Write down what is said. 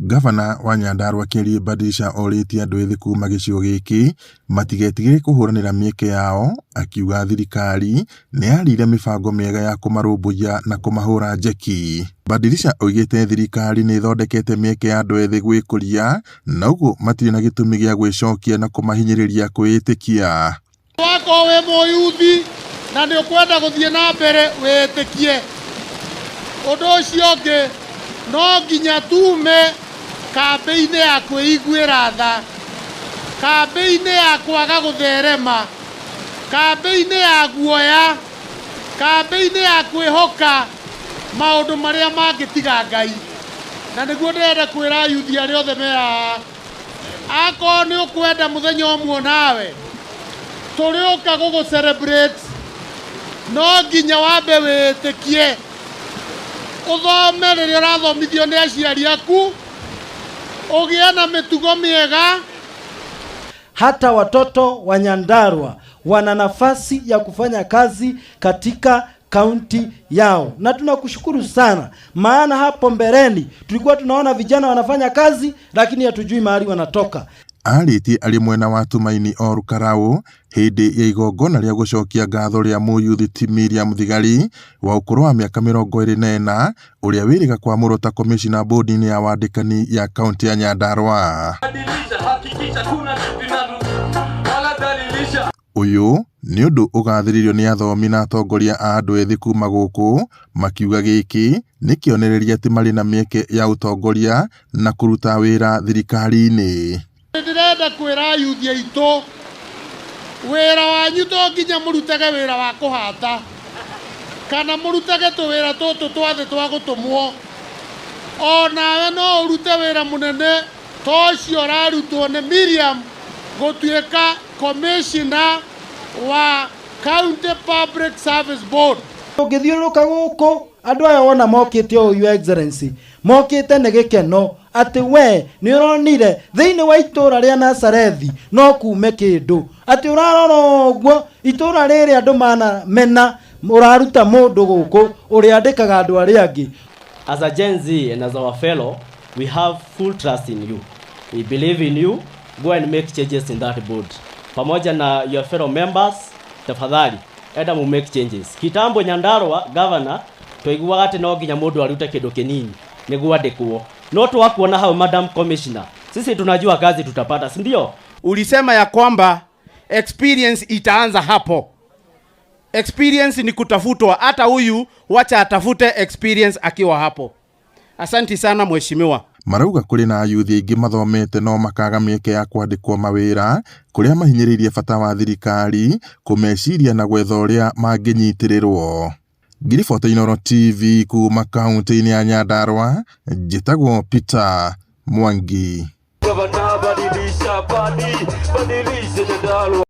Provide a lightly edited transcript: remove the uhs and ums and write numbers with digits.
Gavana wa Nyandarua Kelly Badilisha orĩtie andũ ethĩ kuma gĩcigo gĩkĩ matigetigĩre kũhũranĩra mĩeke yao, akiuga thirikari nĩ yarĩire mĩbango mĩega ya kũmarũmbũiya na kũmahũra njeki. Badilisha oigĩte thirikari nĩ ĩthondekete mĩeke ya andũ ethĩ gwĩkũria na ũguo matirĩ na gĩtũmi gĩa gwĩcokia na kũmahinyĩrĩria kwĩĩtĩkia. Wakorwo wĩ mũyuthi na nĩ ũkwenda gũthiĩ na mbere, wĩĩtĩkie. Ũndũ ũcio ũngĩ, no nginya tume kambĩ-inĩ ya kwĩiguĩra tha, kambĩ-inĩ ya kwaga gũtherema, kambĩ-inĩ ya guoya, kambĩ-inĩ ya kwĩhoka maũndũ marĩa mangĩtiga Ngai. Na nĩguo ndĩrenda kwĩra ayuthi arĩa othe me haha, akorwo nĩ ũkwenda mũthenya ũmwe nawe tũrĩũka gũgũ celebrate, no nginya wambe wĩĩtĩkie, ũthome rĩrĩa ũrathomithio nĩ aciari aku, ũgĩe na mĩtugo mĩega. Hata watoto wa Nyandarua wana nafasi ya kufanya kazi katika kaunti yao, na tunakushukuru sana, maana hapo mbeleni tulikuwa tunaona vijana wanafanya kazi lakini hatujui mahali wanatoka. Arĩtie arĩ mwena wa Tumaini Ol Kalou hĩndĩ ya igongona rĩa gũcokia ngatho rĩa mũyuthi ti Miriam Thigari wa ũkũrũ wa mĩaka 24, ũrĩa wĩrĩga kwamũrwo ta komishina bodi-inĩ ya wandĩkani ya kaunti ya Nyandarua. Ũyũ nĩ ũndũ ũgathĩrĩirio nĩ athomi na atongoria a andũ ethĩ kuma gũkũ, makiuga gĩkĩ nĩ kĩonereria atĩ marĩ na mĩeke ya ũtongoria na kũruta wĩra thirikari-inĩ. Ndĩrenda kwĩra ayuthi aitũ, wĩra wanyu to nginya mũrutage wĩra wa kũhata kana mũrutage tũwĩra tũtũ twa thĩ twa gũtũmwo. Onawe no ũrute wĩra mũnene ta ũcio ũrarutwo nĩ Miriam gũtuĩka commissioner wa County Public Service Board. Ũngĩthiũrũrũka gũkũ, andũ aya wona mokĩte ũũ, Your Excellency, mokĩte nĩ gĩkeno atĩ we nĩ ũronire thĩinĩ wa itũra rĩa Nazarethi no kume kĩndũ, atĩ ũrarora ũguo itũra rĩrĩ andũ mana mena ũraruta mũndũ gũkũ ũrĩa andĩkaga andũ arĩa angĩ. As a Gen Z and as our fellow, we have full trust in you. We believe in you. Go and make changes in that board. Pamoja na your fellow members, tafadhali enda mu make changes. Kitambo Nyandarua governor twaiguaga atĩ no nginya mũndũ arute kĩndũ kĩnini nĩguo andĩkwo. No twakuona hau, Madam Commissioner, sisi tunajua kazi tutapata, si ndio? Ulisema ya kwamba experience itaanza hapo. Experience ni kutafutwa, hata huyu wacha atafute experience akiwa hapo. Asanti sana, mheshimiwa. Marauga kũrĩ na ayuthi aingĩ mathomete no makaga mĩeke ya kwandĩkwo mawĩra, kũrĩa mahinyĩrĩirie bata wa thirikari kũmeciria na gwetha ũrĩa mangĩnyitĩrĩrwo. Ngiribota Inooro TV kuma kaunti-inĩ ya Nyandarua, njĩtagwo Peter Mwangi. Gavana, badilisha, badilisha Nyandarua.